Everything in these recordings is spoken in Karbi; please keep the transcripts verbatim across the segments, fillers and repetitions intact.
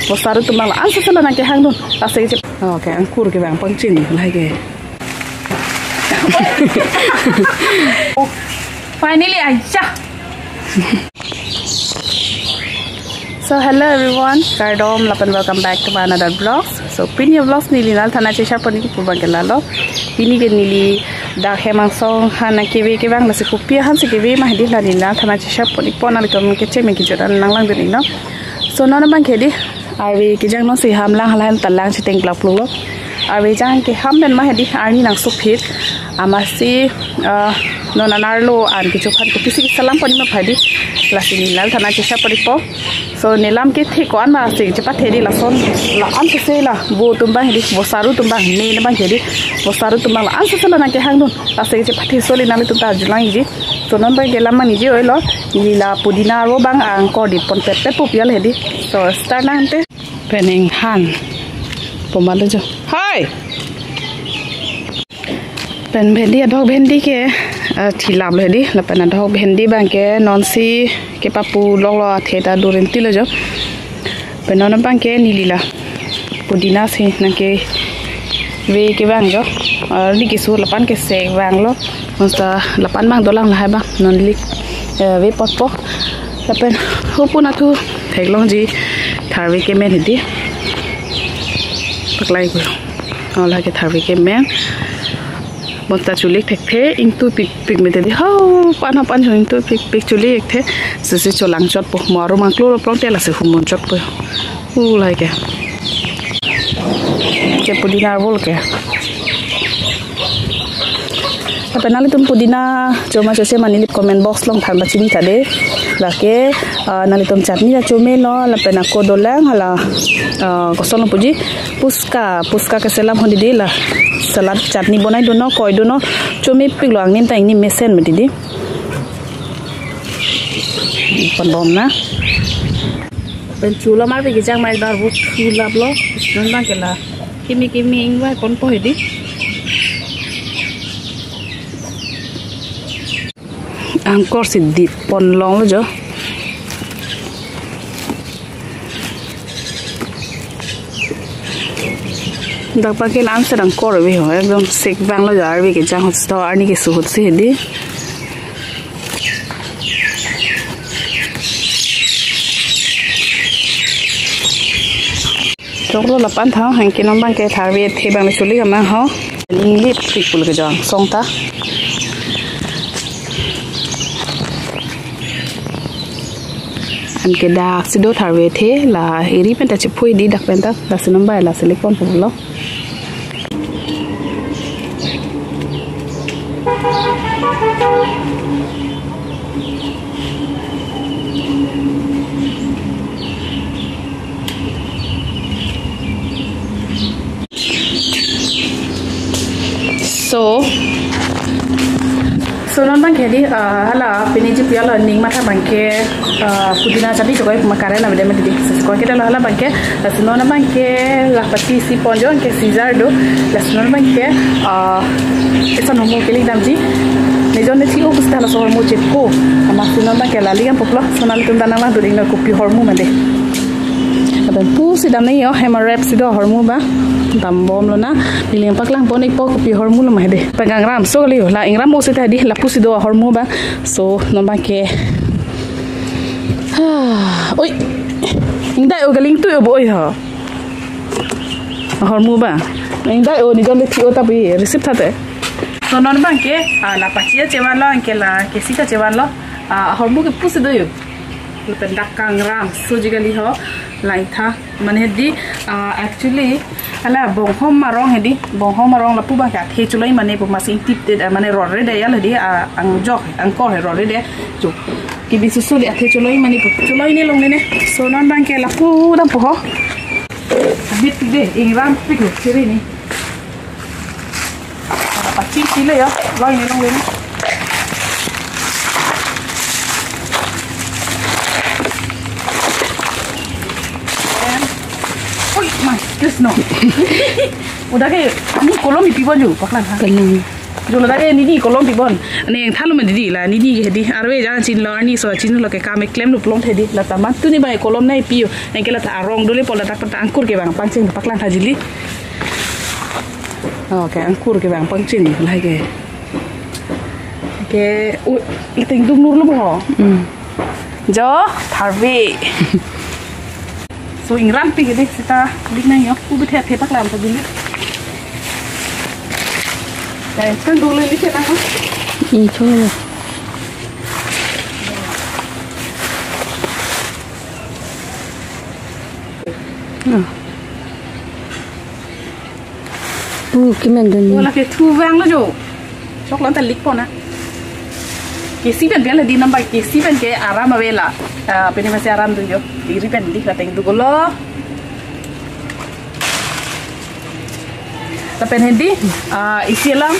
Bosaru atum abang la-an sese lo nangkehang dun. Lasi keche-, okay, angkur kevang pangchini lake. Finally, aja. So hello everyone, kardom lapen welcome back to my another vlogs. So pini vlogs neli nangliphan cheshare pon-ik pu abang ke lalo. Pini ke neli dak hem angsong aphan nangkeve kevang, lasi kopi aphan si keve ma hedi, la neli nangliphan cheshare pon-ikpo, nanglitum kecheng me kejut an nanglang dun-iknon. So non abang ke hedi, arve kejang non si hamlang, hala hem ta lang chiteng plak pluk lo. Arve jang ke ham pen ma hedi, arni nangsopik. Amatsi, ah, non anerlo an kecho aphan kopisi keselam pon-ik ma hedi. Lasi neli nangliphan cheshare pon-ikpo. So nelam kethe ko-an ma si chepathe hedi, lason la-an sese la vo atum abang hedi, bosaru atum abang, main abang ke hedi, bosaru atum abang la-an sese lo nangkehang dun. Lasi chepathe soli nanglitum ta arjulang-ikji. So non abang ke lam mangji oi lo, neli la pudina aro abang angkor dit pon pet pet pu pial hedi. So start nangte. Pen inghan poma lo jo. Hai. Pen bhendi, adok bhendi ke, eh, thilap lo hedi. Lapen adok bhendi abang ke non si kepapu lok lo, athe ta durin ti lo jo. Pen non abang ke neli la pudina si nangkeve kevang jo. Arni keso lapu-an ke sek vang lo. Mosta lapu-an abang dolang, lahai abang non neli, eh, ve potpo. Lapen hupu nathu theklongji tharve kemen hedi. Paklai ko. Oh, lake tharve kemen. Mosta chuli thekthe, ingtupikpik mete hedi. Hau, pan hau pan ingtupikpik chuli thekthe. Sisi cholang chotpo. Mo arum angklo lo plong te lasi humun chotpo. U lake. Che pudina aro ke. Lapen nanglitum pudina choma chose ma neli comment box along than pachini tha dei. Lake, ah, nanglitum chutney ta chome lo, lapen ako dolang hala, ah, koson lo puji, puchka, puchka keselam hedi la. Salad chutney bonai dun non, koi dun non, chomepik lo, angnim ta ingnim mesen mati dei. Pon bom na. Pen chulo mar pi kejang mai dar bu chulap lo. Non abang ke la kimi kimi ingvai ponpo hedi. Angkor si dit pon long lo jo. Dak abang ke la-an sese angkor ave ho. Ekdom sek vang lo jo, arve kejang ahut si to arni keso ahut si hedi. Choklo lapu-an tha, anke non abang ke tharve athe abang le chuli kama ho. Inglip pik pul kejang song ta. Anke dak si do tharve athe, la eri pen ta chephui hedi dak pen ta, lasi non abang la select pon pulo. So, so non abang ke hedi, ah, hala pini ji pial ning matha abang ke, ah, pudina chutney chokoi ma current avedet mati dei. So, koi ke hala abang ke, lasi non abang ke la pati si pon jo, anke Caesar do, lasi non abang ke, ah, esa nomo kelik damji. Nejon ne thi-o pusi ta laso ahormu chepo. Amatsi non abang ke la ligan poklo. So nanglitum ta nanglang dun-iknon kopi ahormu ma dei. Lapen pusi dam nangji ho, hem arep si do ahormu abang. Dam bom lo na. Neli paklang pon-ikpo kopi ahormu lo ma hedi. Pen kangram so kali ho, la ingram mo si ta hedi, lapu si do ahormu abang. So non abang ke. Ha, oi. Ingdai-o, galingtui-o bo oi ho. Ahormu abang. Ingdai-o, nejon le thi-o ta bi receipt thate. So non abang ke, ah, la pachi ta chevan lo, anke la kesi ta chevan lo. Ah, ahormu ke pusi do jo. Lapen dak kangram soji kali ho, la ingtha. Mane hedi, ah, actually, hala bonghom arong hedi, bonghom arong lapu abang ke athe choloi mane pu, amatsi ingtip te, ah, mane rore de ya hedi, ah, angjok, angkor he rore de. Jo. Kibi susu le athe choloi mane pu, choloi ne longle ne. So non abang ke lapu dampo ho. Bit de, ingram pik lo, chiri ni. Paching silo ya, loi ne longle ne. Em. Oi, ma, Krisno. Udah ke, ani kolom ipi baju, paklang ha. Kolom. Jolo dak ke nidi kolom pibon. Neng thalo ma didi la nidi ke hedi. Arve jang chinilo arni so chinilo ke kam keklem lo plong hedi. La tamat tuni bai kolom nangpi-o. Anke la ta arong dole pol la dak ta angkur ke bang pangcheng paklang tha jili. Okay, angkur ke bang pangcheng la ke. Ke u, la tengdung nur lo bo. Hmm. Jo, tharve. So ingrangpi ke dei seta lik nang yo. Ubi the the paklang ta jili. Dai, kan dulu ini saya nang. Ih, coba. Nah. Uh, kemen dun. Wala ke thu vang lo jo. Chok lon ta lik pon na. Kesi pen biala di number kesi pen ke aram avela. Ah, pini masih aram dun jo. Diri pen di kateng dugolo. Lapen hedi, ah, isi alam.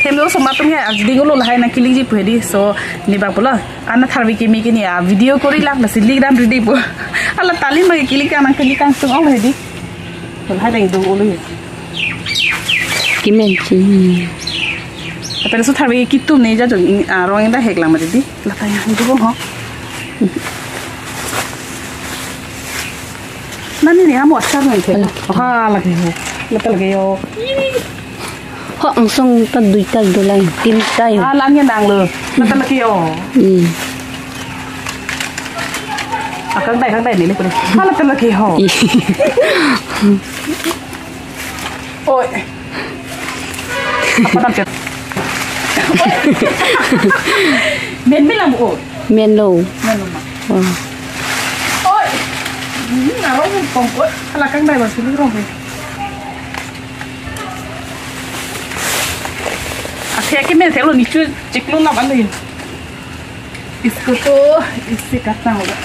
Hem lo somatum ya, ding ulo lahai nangkilikji pu hedi. So, ne bang pulo. Ana tharve kimi kini ya, video kori lak nasi lik dam ridi pu. Hala talin bagi kilik kan nangkilik kan sung ong hedi. Lahai deng dong ulu ya. Kemen chi. Tapi so tharve kitum ne ja jong, ah, rong inda hek lama hedi. Lahai yang dong ho. Nani ni amo achar nang the. Ala. Ha, lagi ho. Lata lagi yo. Ho angsong ta dui ta dolang, tin ta yo. Ah, lang yan dang lo. Lata lagi yo. Hmm. Ah, kang dai, kang dai ni le kuni. Ha, lata lagi ho. Ih. Oi. Apa nam chet? Men men lang o. Men lo. Men lo ma. Oh. Oi. Hmm, arong pong ko. Ala kang dai ba sulu rong. Akhir akhir men thelo nichu chiklo na ban lo. Isko to isi katang hoga.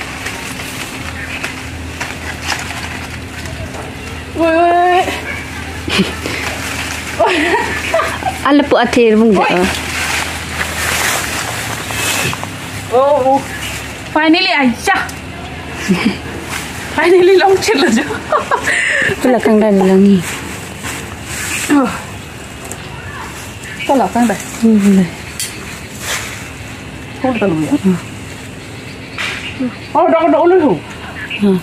Oi, oi, oi. Ala pu athir bung de. Oi. Oh, oh. Finally, aja. Finally, long chilo jo. Pula kang dan lang ni. Oh. Tala kang dai. Hmm, dai. Kol talu ya. Hmm. Oh, dok dok ulu hu. Hmm.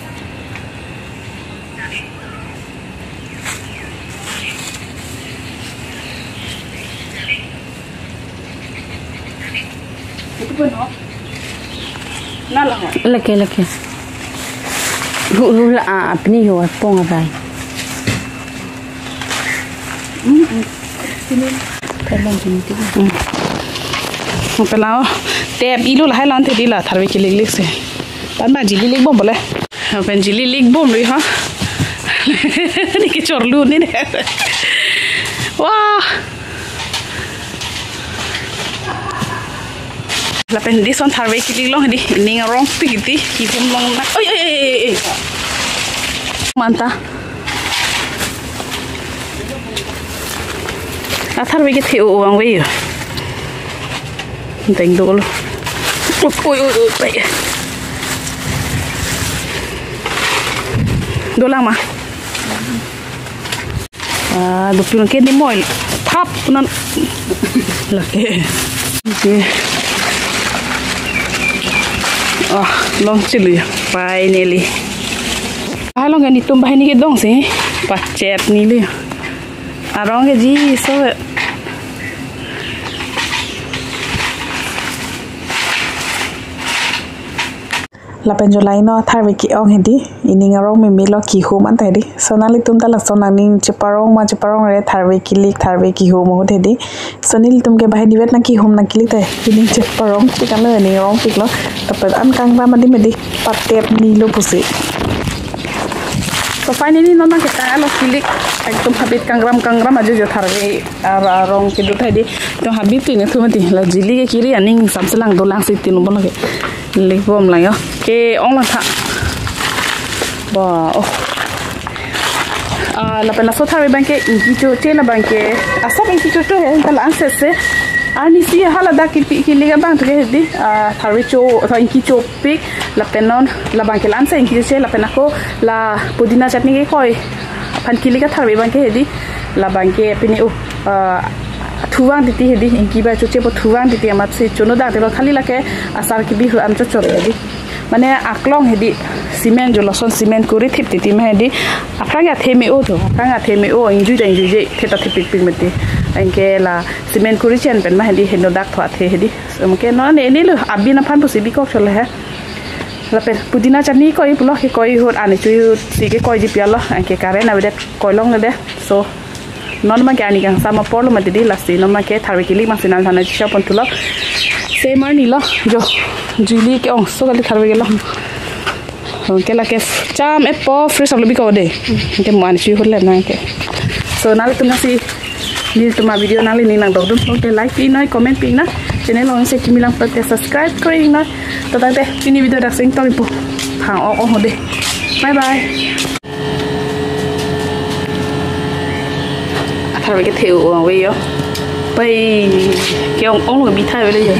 Itu pun, oh. Nala ho. Lake, lake. Hu, hu la, ah, apni ho, pong abai. Hmm, hmm. Sini. Pelang sini tu. Hmm. Pelang, oh. Tep ilu lahai lan tadi la, tharve kilik lik si. Pan ma jili lik bom bole. Pen jili lik bom ri ha. Ni ke chorlu ni ne. Wah. Lapen dison tharve kilik long di, ining arongpik di, kihum long na. Oi, oi, oi, oi, oi. Manta. Atharve kethe-o vangve yo. Deng dolo. Oi, oi, oi, oi. Dolang ma. Ah, dopik ke ni moil. Thap nan. Lake. Okay. Ah, long chili. Finally. Ah, long ke netum banghini kedong si. Pachet neli. Arong ke ji so. Lapen July no tharve ke-ong hedi, ining arong meme lo kihum anta hedi. So nanglitum ta lason nangning cheparong ma cheparong re tharve kilik tharve kihum ahut hedi. So nelitum ke banghini vet nangkihum nangkilik ta ining cheparong pik alo ining arongpik lo. Lapen an kangram adim hedi patep nilo pusi. So finally non nangketang alo kilik ekdom habit kangram kangram ajo jo tharve ar-, arong kedo ta hedi. To habit tin thu mati la jili ke kiri aning samselang dolang si tin bom lake. Lik bom lang yo. Ke-ong lang tha. Ba, oh. Ah, lapen laso tharve abang ke ingki choche la abang ke. Asap ingki choche he, ta la-an sese. Arnisi hala dak kipi kilik abang tu ke di. Ah, tharve cho, tha ingki chopik. Lapen non, la abang ke la-an se ingki choche, lapen ako la pudina chutney ke koi. Aphan kilik atharve abang ke hedi. La abang ke pini, uh, ah, Thuvang titi hedi, ingki ba choche po thuvang titi amatsi chono dang tilo, khali lake asar kebi hu am chochor hedi. Mane aklong hedi cement jo lason cement kuri thip titi ma hedi. Aphrang athe me-o tho, aphrang athe me-o, ingjui ta ingjui je, theta thipikpik mati. Anke la cement kuri chen pen ma hedi, heno dak tho athe hedi. So, anke non ne ne lo, abin aphan pusi bikok chole he. Lapen pudina chutney koi pulo, kekoi ahut ani chui ahut si kekoiji pi lo, anke current avedet koilongledet. So, non ma ke ani kangsam apor lo mati di, lasi non ma ke tharve kili masi nangthan chisha pon thulo. Se mar ni lo, jo, juili ke-ong, so kali tharve kilo. Anke lake cham epo fresh lo biko de. Anke mo ani chui ahut le nang ke. So, nanglitum lasi, nelitum avideo nanglining nangdokdun, anke like pi noi, comment pi noi. Channel along si kimi lang pute subscribe kori noi. To tangte, pini video dak sing tong ipo. Phang-ok-ong ho de. Bye bye. Atharve kethe-o ave jo. Pai, ke-ong-ong lo bitha ave le jo.